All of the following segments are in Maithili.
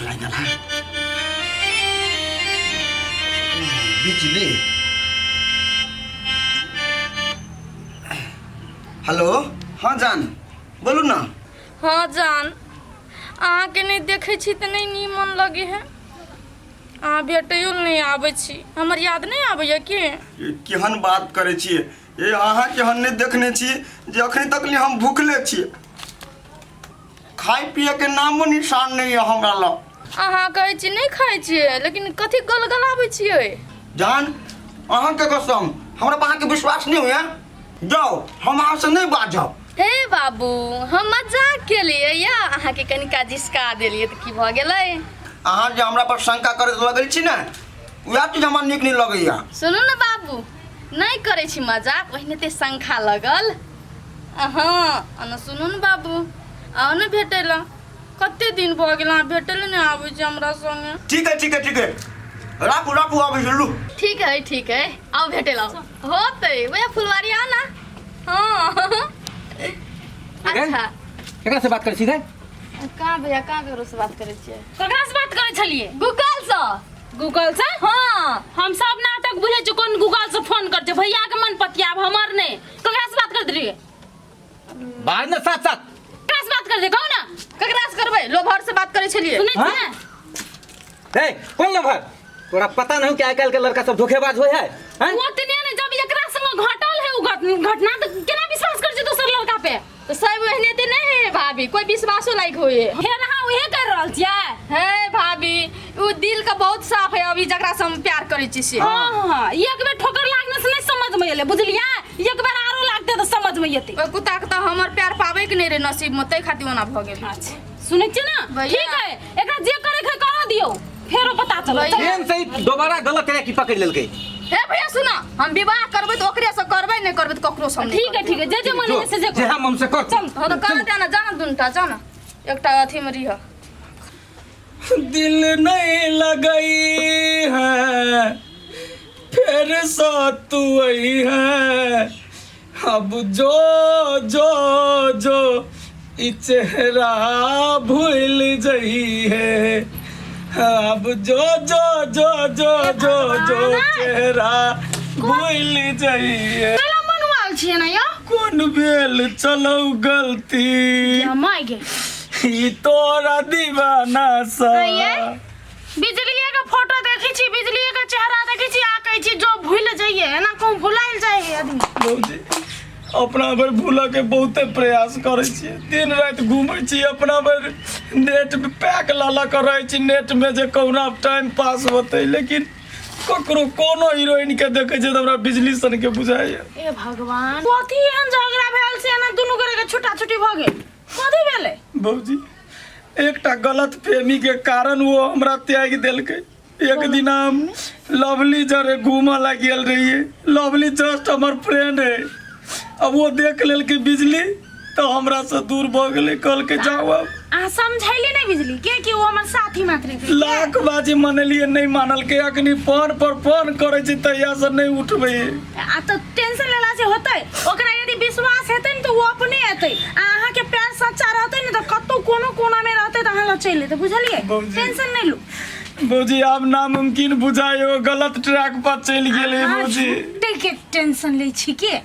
लागि गेल है बिजली। हेलो, हाँ जान, बोलू ना। हाँ जान, अहाँके नहि देखै छी तऽ नहि नीमन लगे है। अहाँ भेटैयो नहि आबै छी, हमर याद नहि आबैया की? ई केहन बात करै छियै ए? अहाँ केहन नहि देखने छी जे अखन तक ले हम भूखले छी, खाय पिए के नामो निशान नहीं है हमरा लग। अहाँ कहै छी नहि खाइ छियै, लेकिन कथी गलगलाबै छियै? जान, अहाँके कसम, हमरा पर अहाँके विश्वास नहीं होइए। जाओ, हम अहाँ से नहीं बाजब। हे बाबू, हम मजाक केलियै या अहाँके कनिका जिसका देलियै तऽ की भऽ गेलै? अहाँ जे हमरा पर शंका करैत लगल छी ने, वएह चीज हमरा नीक नहीं लगैया। सुनू ने बाबू, नहि करै छी मजाक, ओहिने ते शंखा लगल अहाँ। अना सुनू ने बाबू, आउ ने भेटै लए, कते दिन भऽ गेल अहाँ भेटै लए नहि आबै छी हमरा संगे। ठीक है, ठीक है, ठीक है, राखू राखू, आबै छी, लू। ठीक है, ठीक है, आउ भेटै लए, होतै भैया फुलवारी, आउ ना। हाँ, अच्छा। केकरा से बात करै छी रे? कहाँ भैया, कहाँ ककरो से बात करै छियै। ककरा से बात करै छलियै? गूगल से। गूगल से? हाँ। हम सब नाटक बुझै छी, कोन गूगल से फोन कर छै। भैया के मन पतियाब, हमर नहि। ककरा से बात करैत रहियै? बाज ने साथ साथ। ककरा से बात कर कहू ना। ककरा से करबै, लोभर से बात करै छलियै। सुनै हाँ? छियै? ए, कोन लभर? तोरा पता नहीं कि आइ काल्हि के लड़का सब धोखेबाज होय है, हैं? ओ तने ने जब एकरा संग घटल है उ घटना, तऽ केना विश्वास कर छै दोसर लड़का पे? तऽ सब एहने ते नहीं है भाभी, कोई विश्वासो लायक होए। फेर अहाँ उहे कर रहल छियै? हे भाभी, उ दिल का बहुत साफ है अभी, जकरा से हम प्यार करै छी से। हाँ हाँ, एक बेर ठोकर लागने से नहीं समझ में एलै, बुझलियै? एक बेर आरो लागतै तऽ समझ में एतै। ओहि कुत्ता के तऽ हमर प्यार पाबै के नहि रहे नसीब में, ताहि खातिर ओना भऽ गेल। अच्छा, सुनै छियै ना? भैया। ठीक है, एकरा जे करे के करऽ दियौ, फेरो पता चलत। भैया। ट्रेन से ही दोबारा गलत तरह की पकड़ लेलकै। हे भैया सुना, हम विवाह करबै तऽ ओकरे से करबै, नहि करबै तऽ ककरो से नहि। ठीक है, ठीक है, जे जे मन जो है से जे जे हम हमसे कर। चल। हाँ तऽ कहाँ जाना, जाना दुनटा जाना, एकटा अथी में रह। दिल नहीं लगई है, फिर सतुई है, अब जो जो जो ई चेहरा भूल जई है, अब जो जो जो जो जो जो चेहरा भूल जई है। कैला मनुआल छियै ना यौ? कोन भेल चलो गलती? माय गे। ई तोरा दीवाना सा। ये बिजलिए के फोटो देखै छी, बिजलिए के चेहरा देखै छी, आ कहै छी जो भूल जाइए। एना कहूँ भुलायल जाइ है आदमी? भौजी, अपना भरि भूलऽ के बहुते प्रयास करै छियै, दिन राति घूमै छी, अपना भरि नेट पैक लऽ लऽ कऽ रहै छी नेटमे, जे कहुना टाइम पास होतै, लेकिन ककरो कोनो हीरोइन के देखै छियै तऽ हमरा बिजली सनके बुझाइए। ए भगवान, कथी एहन झगड़ा भेल से एना दुनू गोरे के छुटा छुटी भऽ गेल? कथी भेलै? भौजी, एकटा गलत फहमी के कारण वो हमरा त्याग देलकै। एक दिन हम लवली जरे घूमऽ ला गेल रहिए, लवली जस्ट हमर फ्रेंड है, अब वो देख लेलकै बिजली तऽ हमरा से दूर भऽ गेलै, कहलकै जाओ अब। अहाँ समझैली नहि बिजली के कि ओ हमर साथी मात्र है? लाख बाजी मनेलिए, नहि मानलकै। अखनी फोन पर फोन करै छै, तहिया से नहि उठबै। आ तऽ टेंशन लेला से होतै? ओकरा यदि विश्वास हेतै ने तऽ ओ अपने एतै, आ अहाँके प्यार सच्चा रहतै ने तऽ कतौ कोनो कोना मे रहतै तऽ अहाँ लग चलि एतै, बुझलियै? बाबूजी। टेंशन नहि लू। भौजी, आब नामुमकिन बुझाइयो, गलत ट्रैक पर चलि गेलै। अहाँ भौजी, झूठे के टेंशन लै छी के?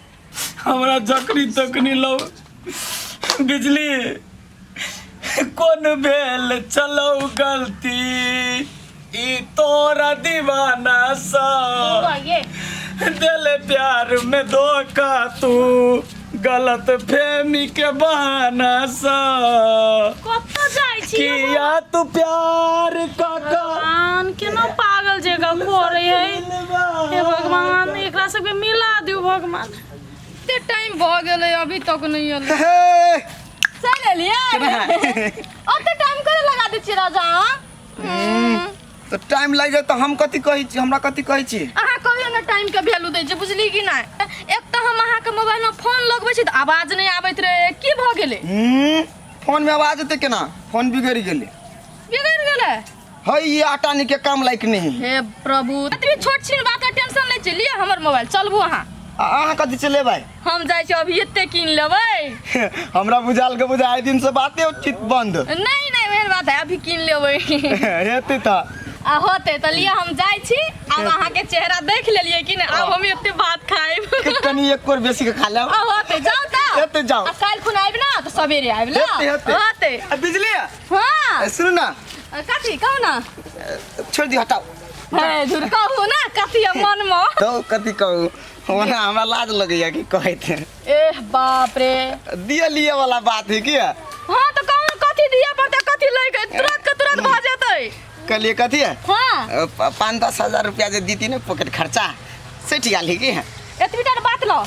हमरा जखनी तखनी लौ बिजली, कोन भेल चलो गलती ई तोरा दीवाना सा, ये दिल प्यार में धोखा तू गलत फहमी के बहाना सा। कतऽ जाइ छी यौ? किया तू प्यार का का भगवान, केना पागल जगह करे है। हे भगवान, एकरा सबके मिला दियौ भगवान। कते टाइम भऽ गेलै, अभी तक नहि एलै। हे। चलि एलियै? ओते टाइम करे लगा दै छियै राजा अहाँ? तऽ टाइम लागि जाए तऽ हम कथी कहै छी, हमरा कथी कहै छी? अहाँ कहियो ने टाइम के वैल्यू दै छी, बुझली कि नहि? एक तऽ हम अहाँके मोबाइल में फोन लगबै छी तऽ आवाज नहि आबैत रहै, की भऽ गेलै? फोन में आवाज एतै केना? फोन बिगड़ि गेलै। बिगड़ि गेलै? है, ई आटा नी के काम लायक नहीं है। हे प्रभु, एतबी छोट छिन बात के टेंशन लै छी। लिअ हमर मोबाइल, चलबू अहाँ। आ अहाँ कथी चलेबै? हम जाइ छी अभी, एते कीन लेबै। हमरा बुझायल के बुझाय दिन से बाते उचित बंद। नहीं नहीं, ओहन बात बात है अभी कीन लेबै। हेतै तऽ। आ होते तऽ लिअ, हम जाइ छी आब। अहाँके चेहरा देख लेलियै कि नहि, आब हम एते भात खायब। कनि एक कोर बेसी के खा लेब। आ होते, जाउ तऽ। हेतै, जाउ। आ काल्हि खुन आबि ना तऽ सवेरे आबि ना। हेतै, हेतै। होते। आ बिजली। हाँ। सुनू ना। कथी कहू ना। छोड़ि दियौ, हटाउ। हे झूठ, कहू ना कथी है मन में। तो कथी कहू, ओना हमरा लाज लगैया कि कहैत। एह बाप रे। दिया लिये वाला बात है की। हाँ तो कहू ना, कथी दिया पड़तै, कथी लैके, तुरंत के तुरंत भऽ जेतै। कहलिए कथी है? हाँ। 5-10 हजार रुपया जे दीती ने पॉकेट खर्चा सठि गेल है की। एतबी टा बात ल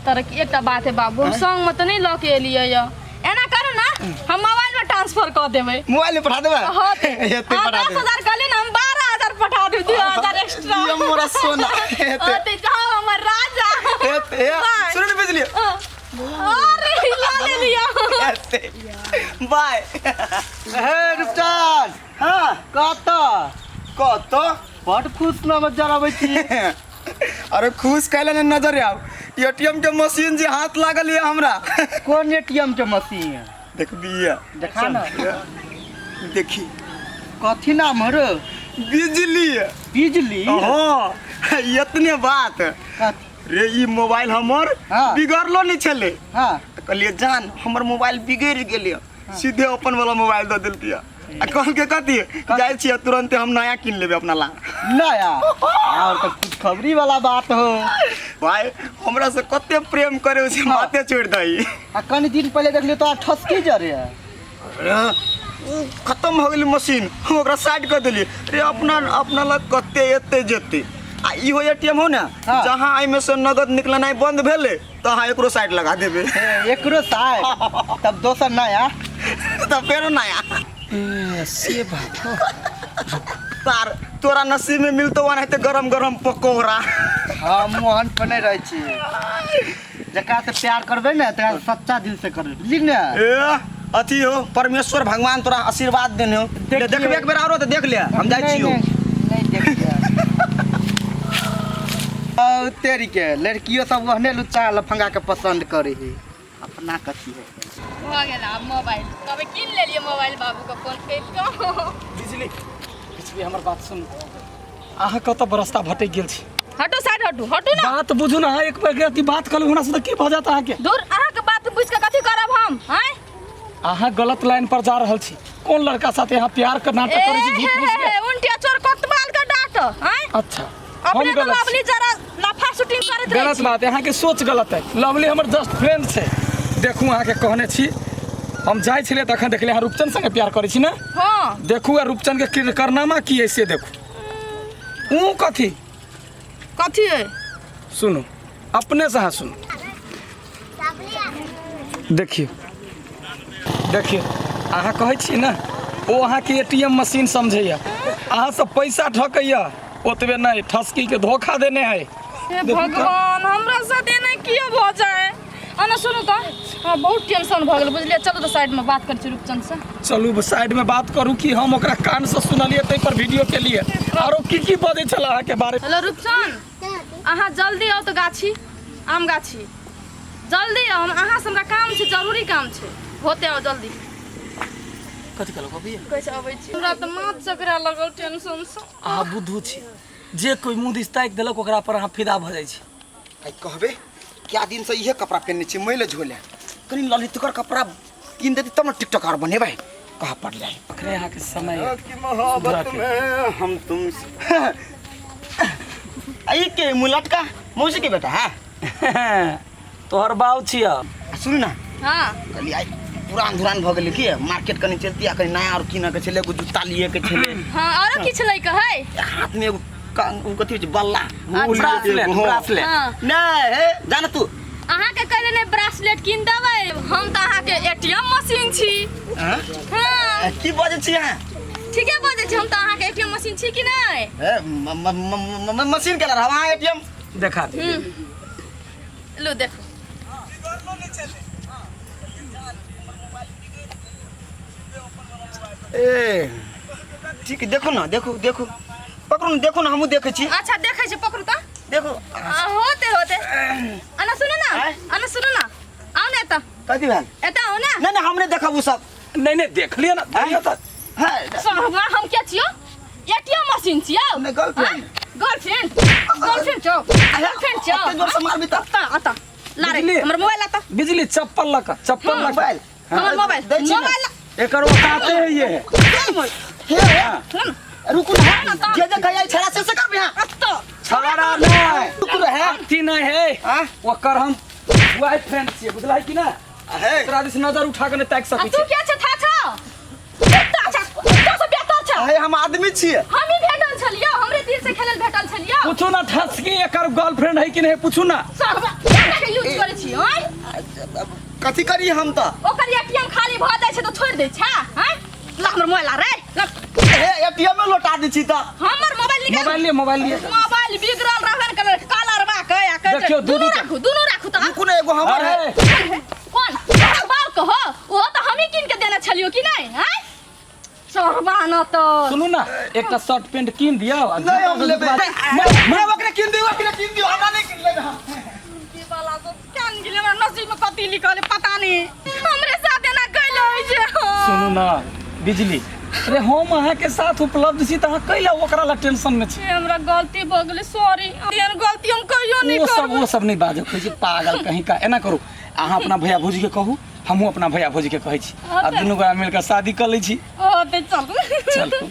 तर एकटा बात है बाबू, हम संग में तऽ नहि लऽ के एलियै यऽ। एना करू ना, हम मोबाइल में ट्रांसफर कऽ देबै। मोबाइल में पठा देबै। हाँ। एते हाँ, पठा दस देबै। हजार कहलियै ने, हम 12,000 पठा देब, 2,000 एक्स्ट्रा। दिअ मोरा सोना। एते। ओते जाओ हमर राजा। एते। बाय। सुनू ने बिजली। हाँ। अरे ला ले लिया। एते बाय। हे रुपचान। हाँ। कत? कत? बड खुश नजर अबै छी। अरे खुश कैले ने नजर आउ, एटीएम के मशीन जे हाथ लागल ये हमरा। कोन एटीएम के मशीन? देखबी ये। देखा ना। देखी। कथी नाम हो रे? बिजली। बिजली? हाँ, इतने बात। कथी? रे ई मोबाइल हमर बिगड़लो नहीं छले। तऽ कहलियै जान, हमर मोबाइल बिगड़ि गेलै। सीधे अपन वाला मोबाइल दऽ देलकै आ कहलकै कथी, जाइ छियै तुरंते हम नया कीन लेबै अपना ला। नया और तऽ खुशखबरी वाला बात हो। भाई, हमरा से कते प्रेम करे से बाते छोड़ दही। आ कनी दिन पहिले देखलियो तो ठसकी जरे। उ खत्म हो गेलै मशीन, हम ओकरा साइड कर देलियै। रे अपना अपना लग कते एते जेते आ इहो एटीएम हो ने, जहाँ एहिमे से नगद निकलनाइ बंद भेलै तऽ अहाँ एकरो साइड लगा देबै। हे, एकरो साइड तब दोसर नया। तऽ फेरो नया। ए, से बात हो। तार तोरा नसीब में मिलतो एनाहिते गरम गरम पकौड़ा। हम मोहन पर नहीं रहै छी। जकरा से प्यार करबै ने तकरा से सच्चा दिल से करबै, बुझली ने। ए अथी हो, परमेश्वर भगवान तोरा आशीर्वाद देने हो। देखियौ। देखबे एक बेर आरो तऽ देख ले, हम जाइ नहीं, छियौ। नहीं, नहीं देखिए। औ तेरी के लड़कियों सब ओहने लुच्चा लफंगा के पसंद करे है, अपना कथी है। भऽ गेल आब मोबाइल, तबे कीन लेलियै मोबाइल बाबूके फोन करि कऽ। बिजली, बिजली, हमर बात सुन। अहाँ कतऽ बरस्ता भटकि गेल छी? हटू, साइड हटू, हटू ना। बात बुझू ना, अहाँ एक बेर अथी बात कहलहुँ हमरा से तऽ की भऽ जायत अहाँके? दूर, अहाँके बात बुझि कऽ कथी करब हम आँय? अहाँ गलत लाइन पर जा रहल छी। कोन लड़का साथे अहाँ प्यार के नाटक करै छी झूठ मूठ के? उनटिया चोर कोतवाल के डांट आँय? अच्छा, हम अपने तऽ गलत छी। लवली जरा लफा शूटिंग करैत रहै गलत छी। बात, अहाँके सोच गलत है। लवली हमर जस्ट फ्रेंड छै। देखू, अहाँके कहने छी, हम जाइ छलियै तखन देखलियै अहाँ रूपचंद संगे प्यार करै छी ने। हाँ। देखू, आ रूपचंद के करनामा की है से देखू। ऊ कथी? कथी है? सुनू, अपने से अहाँ सुनू। देखियौ, देखियौ, अहाँ कहै छी ने ओ अहाँके एटीएम मशीन समझैया, अहाँ सब पैसा ठकैया। ओतबे नहि, ठसकी के धोखा देने है। हे भगवान, हमरा साथ एना किया भऽ जाए? आना सुनू तऽ, हमरा बहुत टेंशन भऽ गेल, बुझलियै? चलू तऽ साइडमे बात करै छी रूपचंद से। चलू साइड में बात करू कि हम ओकरा कान से सुनलियै ताहि पर वीडियो के लिए। आरो की की बजै छल अहाँके बारे? हेलो रूपचंद, अहाँ जल्दी आउ तऽ गाछी, आम गाछी जल्दी आउ। हम अहाँ से हमरा काम छै, जरूरी काम छै। होते आउ जल्दी। कथी कहलक अभी? कहै छै अबै छी। हमरा तऽ माथ चकरा लगल टेंशन से। अहाँ बुद्धू छी, जे कोई मुँह दिस ताकि देलक ओकरा पर अहाँ फिदा भऽ जाइ छी। आइ कहबे क्या दिन से इहे कपड़ा पहिनने छी, मैले झोले। कनि ललितगर कपड़ा कीन देती तब ने टिकटॉक आर बनेबै, कह पड़लै। अखने अहाँके समय है की मोहब्बत सुधरके। में हम तुम आई के मुलटका मौसी के बेटा है। तोहर बाउ छिय। सुन ना। हाँ। कहली आई पुरान धुरान भऽ गेलै की, मार्केट कनि चलती आ कनि नया और कीनऽ के छलै, एगो जूता लिए के छलै। हाँ, आरो किछु लैके है? हाथ में एगो उ कथी होइ छै, बल्ला उ लिए के ब्रासलेट, एगो, हाँ। ब्रासलेट। हाँ। नहि हे, जा ना तू। अहाँके कहले ने ब्रासलेट कीन देबै, हम तऽ अहाँके एटीएम मशीन छी। हाँ? हाँ। की बजै छी अहाँ? ठीके बजै छी, हम तऽ अहाँके एटीएम मशीन छी कि नहि? हे, मशीन केना रहब अहाँ एटीएम? देखा दे। लू देखू। ए ठीक, देखू ना, देखू देखू, पकड़ू ने, देखू ना, हमहूँ देखै छी। अच्छा देखै छी, पकड़ू तऽ। देखू। आ, होते होते। अना सुनू ना। आँय? अना सुनू ना, आउ ने एतऽ। कथी भेल? एतऽ आउ ने। नहि नहि, हम नहि देखब उ सब। नहीं नहीं, देख लिया ना, धैर्य तऽ। हाँ। मशीन छियौ नहि, girlfriend। गर्लफ्रेंड गर्लफ्रेंड छौ गर्लफ्रेंड छौ एते जोर से मारबी तऽ अतऽ अतऽ ला रे बिजली। हमर मोबाइल अतऽ बिजली चप्पल लक चप्पल लक मोबाइल हमर मोबाइल दै छी ने। मोबाइल एकर औकाते है ये हे हे सुन रुकू ना जे जे कहिया छड़ा से से करबी हां अतऽ छाड़ा नहीं रुकू रहे अथी नहीं है हाँ? ओकर हम बॉयफ्रेंड छियै बुझलै कि ना हे ओकरा दिस नजर उठा के नहि ताकि आ सकै तू छी के छ था छौ कुत्ता छ कुत्ता से बेहतर छ हे हम आदमी छियै हम ही भेटल छलियौ हमरे दिल से खेलल भेटल छलियौ पूछू ना ठसकी एकर गर्लफ्रेंड है कि नहीं पूछू ना सरवा केना के यूज करै छी आँय कथी करी हम तऽ ओकर एटीएम खाली भऽ जाइ छै तऽ छोड़ि दै छै आँय ला हमर मोबाइल ला रे ला हे एटीएम में लौटा दै छी तऽ हमर मोबाइल निकाल मोबाइल लिए मोबाइल लिए मोबाइल बिगड़ल रहबे ने करल कलर बा के आ के देखियौ, दुनू दू-दू राखू दुनू राखू तऽ रुकू ना एगो हमर है अरे कोन तोहर बाप के हो ओहो तऽ हमही कीन के देने छलियौ कि नहि आँय चढ़बा न तऽ सुनू ना एकटा शर्ट पैंट कीन दियौ आ नहीं हम जूता लेबै मैं ओकरे कीन दियौ ओकरे कीन दियौ हमरा नहीं कीन लेबै हम की वाला सब कान गेलै हमरा नसीब में कथी लिखल है पता नहीं हमरे साथ एना कैले होइ छै सुनू ना बिजली अरे हम अहाँके साथ उपलब्ध छी तऽ अहाँ कैला ओकरा ला टेंशन में छी ए, हमरा गलती भऽ गेलै सॉरी एहन गलती हम कहियो नहि ओ सब करबै ओ सब नहीं बाजऽ कहै छै पागल कहीं का एना करू अहाँ अपना भैया भौजी के कहू हमहूँ अपना भैया भौजी के कहै छी आ दुनू गोरा मिलकर शादी कऽ लै छी ओ ते चलू चलू।